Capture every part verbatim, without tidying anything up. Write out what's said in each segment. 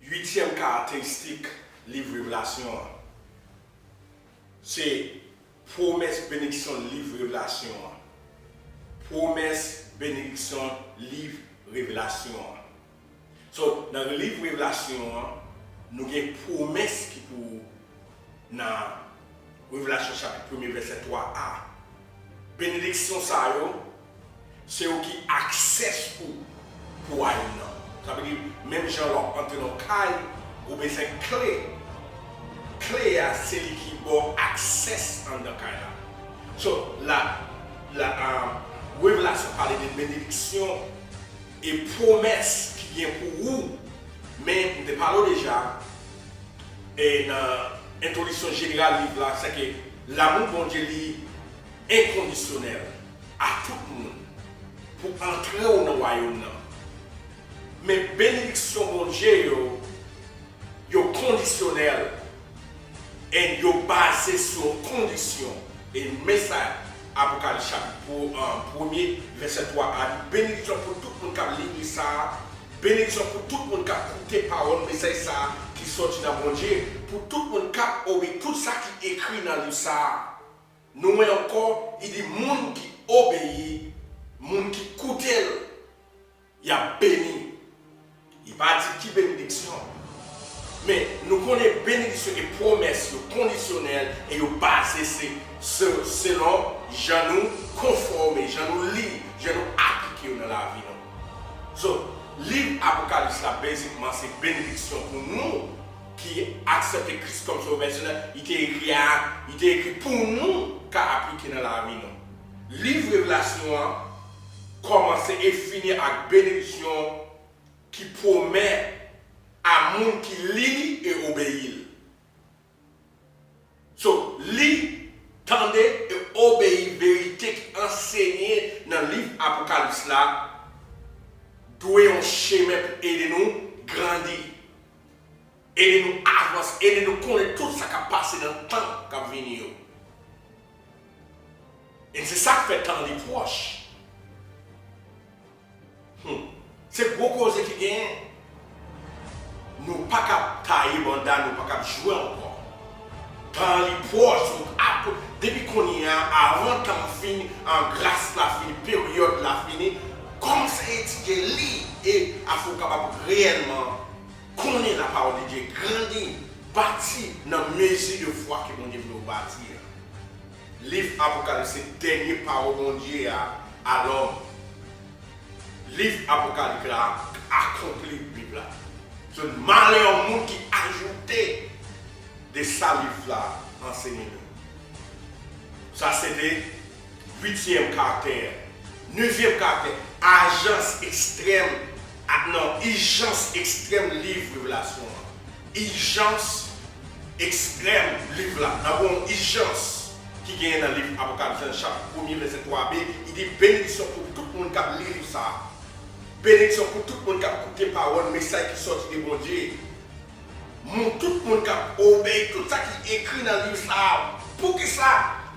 Uityèm karakteristik liv Revelasyon an, se pwomès benediksyon liv Revelasyon an. Pwomès benediksyon liv Revelasyon an. So, nan liv Revelasyon an, nou gen pwomès ki pou nan Revelasyon chapit premye vèsè twa a. Benediksyon sa yo, se yo ki aksès pou, pou wayòm nan. Sa vle di, menm jan lè w antre nan kay, ou bezwen kle. Kle a, se li ki ba w aksès anndan kay la. So, la, la, ah, Revelasyon pale de benediksyon e pwomès ki gen pou ou. Men, m te pale w deja, e nan entwodiksyon jeneral liv la, se ke lanmou Bondye li enkondisyonèl a tout moun pou antre w nan wayòm nan. Men benediksyon Bondye yo, yo kondisyonèl, e yo baze sou yon kondisyon. E men sa Apokalips chapit pou, an, premye, vèsè twa a di, benediksyon pou tout moun k ap li liv sa a, benediksyon pou tout moun k ap koute pawòl mesaj sa a ki sòti nan Bondye, pou tout moun k ap obeyi tout sa ki ekri nan liv sa a. Nou wè ankò, li di moun ki obeyi, moun ki koute l, y ap beni. Li pa di ki benediksyon. Men, nou konnen benediksyon e pwomès yo kondisyonèl e yo baze se, se, selon jan nou konfòme, jan nou li, jan nou aplike yo nan lavi nou. So, liv Apokalips la, bezikman, se benediksyon pou nou ki aksepte Kris kòm Sovè pèsonèl. Li te ekri a, li te ekri pou nou ka aplike nan lavi nou. Liv Revelasyon an kòmanse e fini ak benediksyon ki pwomèt a moun ki li li e obeyi l. So, li, tande e obeyi verite ki ansenye nan liv Apokalips la, dwe yon chemen pou ede nou grandi, ede nou avanse, ede nou konnen tout sa k ap pase nan tan k ap vini yo. E se sa k fè tan li pwòch. Hmm. Se gwo koze ki genyen. Nou pa kab taye banda, nou pa kab jwe ankò. Tan li pwòch, nou ap, depi kounye a, avan tan fini, an gras la fini, peryòd la fini, kòmanse etidye li, e afin w kapab reyèlman konnen lapawòl de Dye, grandi, bati nan mezi de fwa ke Bondye vle w bati a. Liv Apokalips se dènye pawòl Bondye a, a lòm. Liv Apokalips la akonpli Bib la. Se malè moun ki ajoute de sa liv la ansenye nou. Sa se te uityèm karaktè. Nevyèm karaktè, ajans ekstrèm, a, non, ijans ekstrèm liv Revelasyon an. Ijans ekstrèm liv la. N ap wè yon ijans ki genyen nan liv Apokalips, nan chapit premye, vèsè twa b, li di, benediksyon pou tout moun k ap li liv sa a. Benediksyon pou tout moun k ap koute pawòl, mesaj ki sòti de Bondye. Moun, tout moun k ap obeyi tout sa ki ekri nan liv sa a. Poukisa?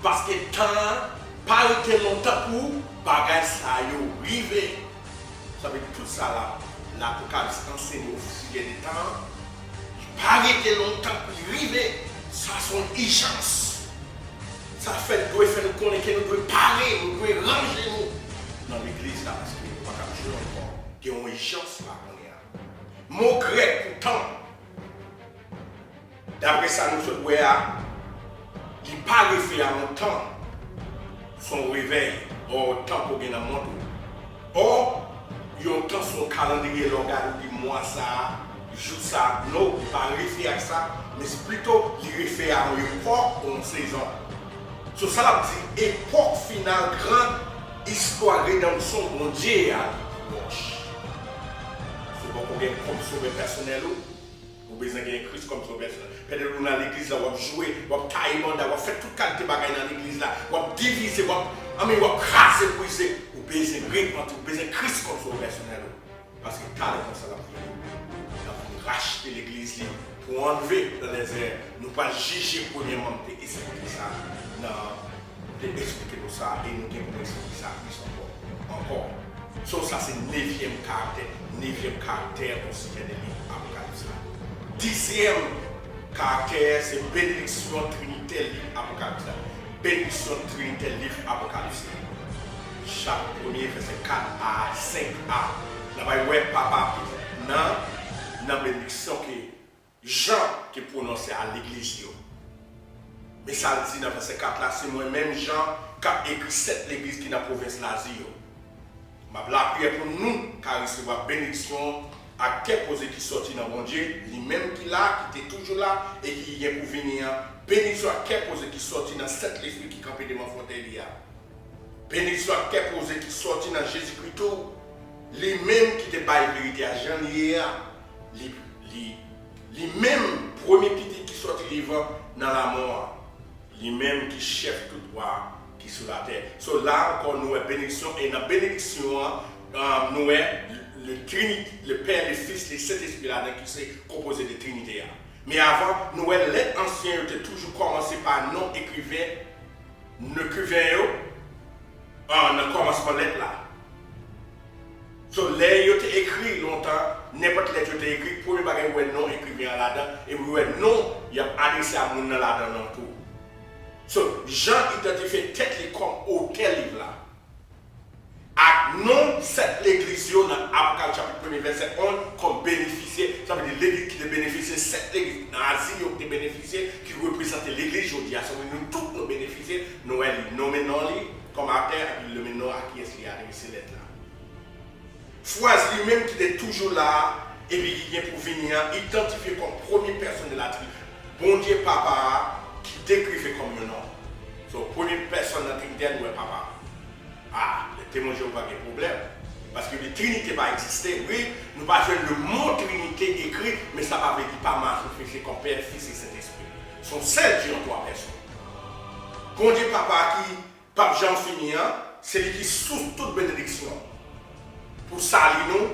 Paske tan an pa rete lontan pou bagay sa yo rive. Sa vle di tout sa la, Lapokalips ansenye osijè de tan an, li pa rete lontan pou li rive. Sa se yon ijans. Sa fè, dwe fè nou konnen ke nou dwe pare, nou dwe ranje nou nan legliz la, paske nou pa kab jwe ankò. Gen yon ijans la kounye a. Mo grèk pou tan, dapre sa nou sot wè a, li pa refere a yon tan, se yon revèy, ò, tan pou gen nan mont ou. Ò, yon tan se yon kalandriye, lè w gade w di mwa sa a, jou sa a, non, li pa refere ak sa, men se pito li refere a yon epòk ou yon sezon. So, sa l ap di, epòk final gran istwa redanmsyon Bondye a li pwòch. Se poko gen kòm sovè pèsonèl ou, ou bezwen gen Kris kòm sovè pèsonèl. Petèt ou nan legliz la, w ap jwe, w ap taye banda, w ap fè tout kalite bagay nan legliz la, w ap divize, w ap, anmwe, w ap kraze, brize. Ou bezwen repanti, ou bezwen Kris kòm sovè pèsonèl ou. Paske talè konsa l ap vini. L ap vin rachte legliz li pou anlve nan dezè. Nou pral jije premyèman, m te esplike sa nan, m te esplike nou sa, e nou gen pou nou esplike sa plis ankò. Ankò. So, sa se nevyèm karaktè, nevyèm karaktè osijè de liv Apokalips la. Dizyèm karaktè se benediksyon trinitè liv Apokalips la. Benediksyon trinitè liv Apokalips la. Chapit premye, vèsè kat a senk a. N ap wè papa nan, nan benediksyon ke Jan te pwononse a legliz yo. Men sa l di nan vèsè kat la, se mwen menm Jan k ap ekri sèt legliz ki nan pwovens Lazi yo. M ap lapriyè pou nou ka resevwa benediksyon ak kè poze ki sòti nan Bondye, li menm ki la, ki te toujou la, e ki gen pou vini an, benediksyon ak kè poze ki sòti nan sèt lespri ki kanpe devan fòtèy li a. Benediksyon ak kè poze ki sòti nan Jezikri tou, li menm ki te bay verite a jan li ye a, li, li, li menm premye pitit ki sòti vivan nan lanmò a, li menm ki chèf tout wa ki sou latè. So la ankò nou wè benediksyon, e nan benediksyon an, um, nou wè le Trinit, le Pè, le Fis, le Sentespri ladan ki se konpoze de Trinite a. Men avan, nou wè lèt ansyen yo te toujou kòmanse pa non ekriven, ekriven yo, an, nan kòmansman lèt la. So, lè yo te ekri lontan, nenpòt lèt yo te ekri, premye bagay ou wè non ekriven an ladan, epi ou wè non y ap adrese a moun nan ladan nan tou. So, Jan idantifye tèt li kòm otè liv la. Ak non sèt legliz yo nan Apokalips chapit premye vèsè onz kòm benefisye, sa vle di legliz ki te benefisye, sèt legliz nan Azi yo ki te benefisye, ki reprezante legliz jodi a, sa vle di nou tout nou benefisye, nou wè li nonmen non li kòm otè, epi li nonmen non a kiyès li adrese lèt la. Fraz li menm ki te toujou la a, epi ki gen pou vini an, idantifye kòm premye pèsòn de la Trinite. Bondye Papa a ki dekrive kòm yon non. So, premye pèsòn nan Trinite a, nou wè Papa a. Ah, lè Temwen Jewova gen pwoblèm. Paske le Trinite pa egziste, wi, nou pa jwenn le mo Trinite ekri, men sa pa vle di pa manifeste kòm Pè, Fis e Sentespri. Se yon sèl Dye an twa pèsòn. Bondye Papa a ki p ap janm fini an, se li ki sous tout benediksyon. Pou sali nou,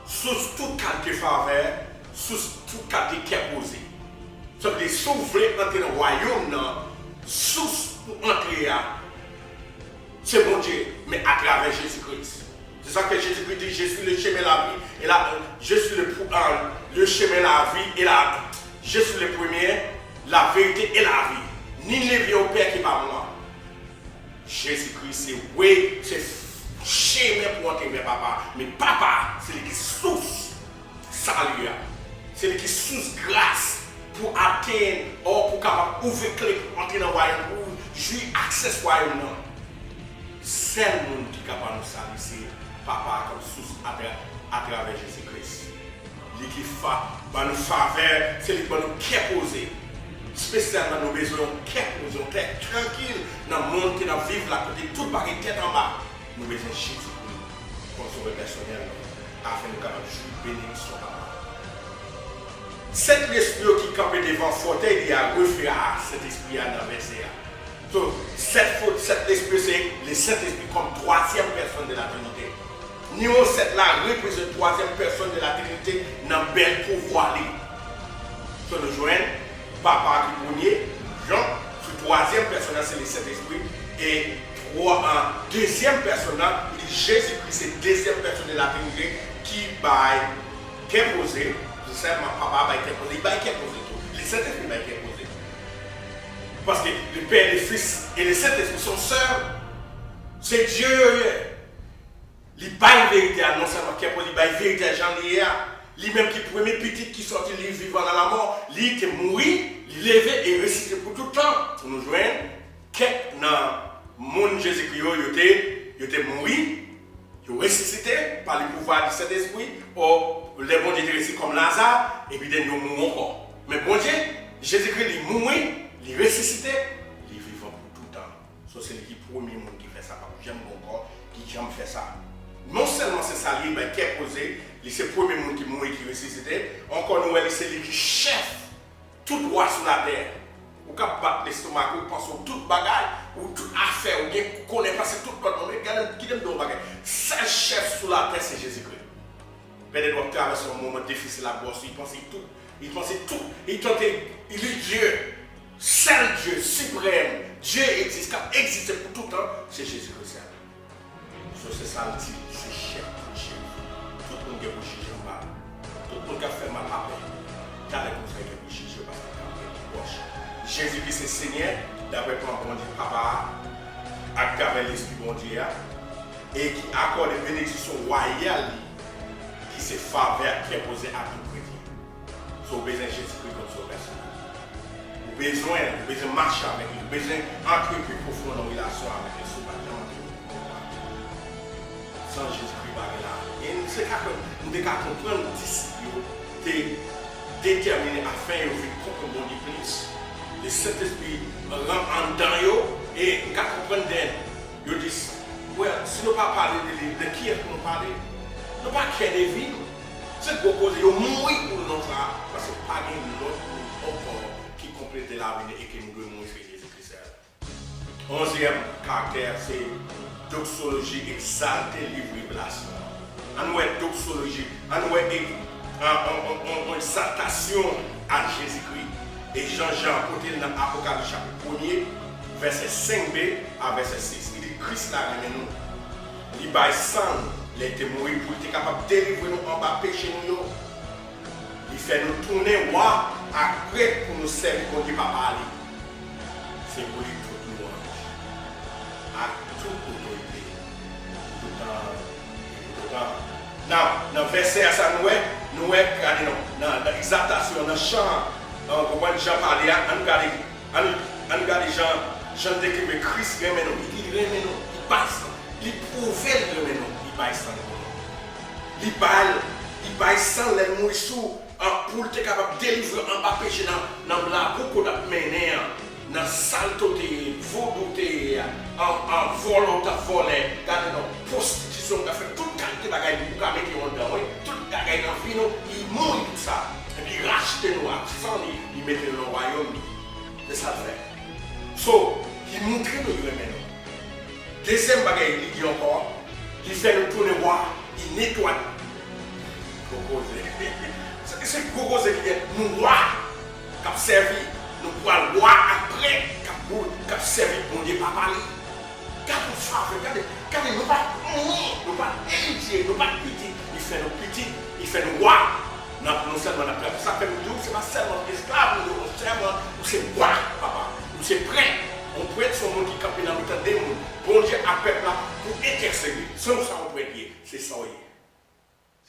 sous tout kalite favè, sous tout kalite kè poze. Sa vle di, si w vle antre nan wayòm nan, sous pou antre a, se Bondye, men atravè Jezi Kris. Se sa ke Jezi Kris di, je suis le chemin, la vie et la, je suis le, pou- ah, le chemin, la vie et la, je suis le premier, la vérité et la vie. Ni ne vient au Père que par moi. Jezi Kris se we, se chemen pou antre vè Papa. Men Papa, se li ki sous sali a. Se li ki sous gras pou atenn, o pou kapab ouvè kle pou antre nan wayòm, pou jwi aksès wayòm nan. Sèl moun ki ka ban nou sali se Papa a kòm sous atra- atravè Jezi Kris. Li ki fa, ban nou favè, se li ki ban nou kè poze. Espesyalman, nou bezwen yon kè poze, yon kè trankil nan mond ke n ap viv la, kote tout bagay tèt anba. Nou bezwen Jezi Kris kòm Sovè pèsonèl nou, afin nou kapab jwi benediksyon Papa. Sèt lespri yo ki kanpe devan fòtèy li a refere a Sentespri a nan vèsè a. So, sèt fo- sèt lespri se le Sentespri kòm twazyèm pèsòn de la Trinite. Nimewo sèt la reprezante twazyèm pèsòn de la Trinite nan bèl pouvwa li. So, nou jwenn Papa ki premye, Jan, sou twazyèm pèsòn nan se le Sentespri, e twa, an, dezyèm pèsòn nan, li Jezi Kris se dezyèm pèsòn de la Trinite ki bay kè poze, se sèlman Papa bay kè poze, li bay kè poze tou. Li Sentespri bay kè poze. Paske le Père, le Fils et le Saint-Esprit sont sèl. Se Dye yo ye. Li bay verite a, non sèlman kè poze, li bay verite a jan li ye a. Li menm ki premye pitit ki sòti li vivan nan lanmò, li te mouri, li leve e resisite pou tout tan. Pou nou jwenn kèk nan moun Jezikri yo, yo te, yo te mouri, yo resisite pa le pouvwa di Sentespri, o lè Bondye te resisite kòm Laza, epi then yo mouri ankò. Men Bondye, Jezikri, li mouri, li resisite, li vivan pou tout tan. So, se li ki premye moun ki fè sa, p ap janm gen ankò ki janm fè sa. Non sèlman se sa, li bay kè poze, li se premye moun ki mouri, ki resisite, ankò nou wè li se li ki chèf tout wa sou latè. Ou ka bat lestomak ou, panse w tout bagay, ou tout afè, ou gen konnen pase tout lòt moun. Men gade, kite m di w yon bagay. Sèl chèf sou latè se Jezikri. Petèt w ap travèse yon moman difisil ak bòs ou, li panse tout, li panse tout, li tante, li Dye, sèl Dye siprèm, Dye egzis, k ap egziste pou tout tan, se Jezikri sèl. So, se sa l di, li se chèf tout chèf. Tout moun gen pou jije mal. Tout moun k ap fè mal pa pè. Talè konsa gen pou jije yo paske ap kanpe nan pwòch. Jezikri se Senyè, daprè plan Bondye Papa a, atravè Lespri Bondye a, e ki akòde benediksyon wayal li, ki se favè ak kè poze a tout kretyen. So, ou bezwen Jezikri kòm sovè pèsonèl. Ou bezwen l, ou bezwen mache avèk li, ou bezwen antre pi pwofon nan relasyon avèk li, si w pa t janm antre pi pwofon avèk li. San Jezikri pa gen lavi. E se ka fè m te ka konprann disip yo te detèmine afin yo vin konprann Bondye plis. Lè Sentespri rantre anndan yo, e m ka konprann then yo di, well, si nou pa pale de li, de kiyès pou nou pale? Nou pa kè de vi nou. Se gwo koze, yo mouri pou non sa a, paske pa gen lòt moun ankò ki konplete lavi nou e ke nou dwe mouri, se Jezikri sèl. Onzyèm karaktè se doksoloji egzalte liv Revelasyon an. Ann wè doksoloji, ann wè e, an, an, an, an, an egzaltasyon a Jezikri. E jan Jan pote l nan Apokalips chapit premye, vèsè senk b a vèsè sis. Li di, Kris la renmen nou. Li bay san l lè l te mouri pou l te kapab delivre nou anba peche nou yo. Li fè nou tounen wa ak prèt pou nou sèvi Bondye Papa li. Se pou li tout lwanj ak tout otorite, tout tan, tout tan. Nan, nan vèsè a sa nou wè, nou wè, gade non, nan, nan egzaltasyon, nan chan an, w konprann Jan pale a, ann gade, ann, ann gade jan, jan l deklame Kris renmen nou, li di li renmen nou, li bay san, li pwouve l renmen nou, li bay san l pou nou. Li bay, li bay san l lè l mouri sou, an, pou l te kapab delivre anba peche nan, nan labou kote ap mennen an, nan saltote, vodou te ye a, an, an vòlè w t ap vòlè, gade non, pwostitisyon w t ap fè, tout kalite bagay ou ka mete yo anndan, wi, tout bagay nan vi nou, li mouri pou sa. Epi li rachte nou ak san li, li mete nou nan wayòm li. Se sa l fè. So, li montre nou li renmen nou. Dezyèm bagay li di ankò, li fè nou tounen wa, li netwaye. Gwo koze. Se, se gwo koze ki gen. Nou wa k ap sèvi, nou pral wa ak prèt k ap, k ap sèvi Bondye Papa li. Gade yon favè, gade, gade, nou pa anyen, nou pa eritye, nou pa pitit. Li fè nou pitit, li fè nou wa. N ap, non sèlman n ap travay, sa fè nou di w, se pa sèlman esklav ou ye, ou sèvan, ou se wa, papa, ou se prèt. Yon prèt se yon moun ki kanpe nan mitan de moun, Bondye ak pèp la, pou entèsede. Se yon sa yon prèt ye, se sa w ye.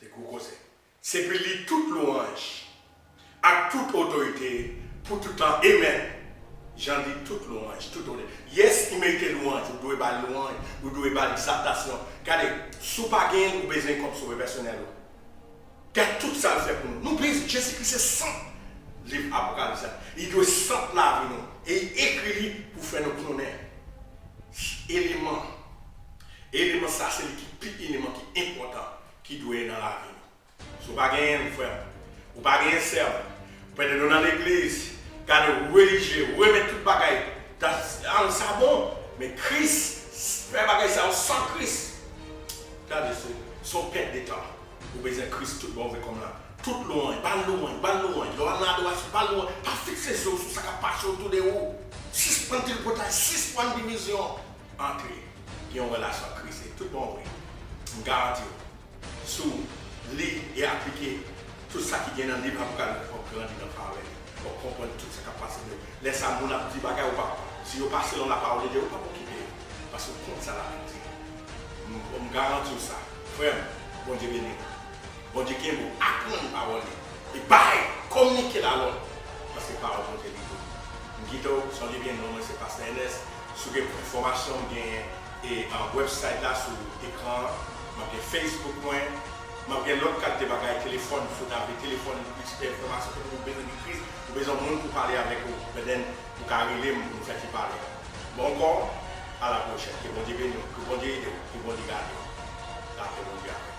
Se gwo koze. Se pou li tout lwanj ak tout otorite pou tout tan. Amen. Jan di tout lwanj, tout otorite. Yes, li merite lwanj, ou dwe ba l lwanj, ou dwe ba l egzaltasyon. Gade, si w pa gen l, ou bezwen l kòm sovè pèsonèl ou. Gade tout sa l fè pou nou. Nou bezwen, Jezikri se sant liv Apokalips la. Li dwe sant lavi nou. E li ekri li pou fè nou konnen eleman. Eleman sa se li ki pi eleman ki enpòtan ki dwe nan lavi nou. Si w pa genyen l, frè m, ou pa genyen sè m, ou pèdi nou nan legliz, gade w relijye, ou renmen tout bagay, sa bon, men Kris fè bagay sa yo san Kris. Gade, se, se yon pèt de tan. Ou bezwen Kris tout bon vre kòm la. Tout lwanj, ba l lwanj, ba l lwanj. Lè w al nan adorasyon, ba l lwanj. Pa fikse je w sou sa k ap pase otou de ou. Sispann tripotay, sispann divizyon. Antre, gen yon relasyon ak Kris, e tout bon vre. M garanti w, si w li e aplike tout sa ki gen nan liv Apokalips, w ap grandi nan favè li. W ap konprann tout sa k ap pase de ou. Lè sa a, moun ap di bagay ou pa, si yo pa selon lapawòl de Dye, ou p ap okipe yo. Paske w konn sa lapawòl di. M, m garanti w sa. Frè m, Bondye beni w. Bondye kenbe w, aprann pawòl li. E bay, kominike l a lòt. Paske pawòl Bondye li tou. M kite w, sonje byen non mwen se Pastè Ernest. Si w gen enfòmasyon, m gen e, an, website la sou ekran an. M ap gen Facebook mwen. M ap gen lòt kalite bagay, telefòn, si w ta vle telefòn, plis enfòmasyon, si w bezwen di Kris, ou bezwen moun pou pale avèk ou, and then ou ka rele m, nou fè ti pale. Bon, ankò, a la pwochèn. Ke Bondye beni w, ke Bondye ede w, ke Bondye gade w. Lapè Bondye avèk ou.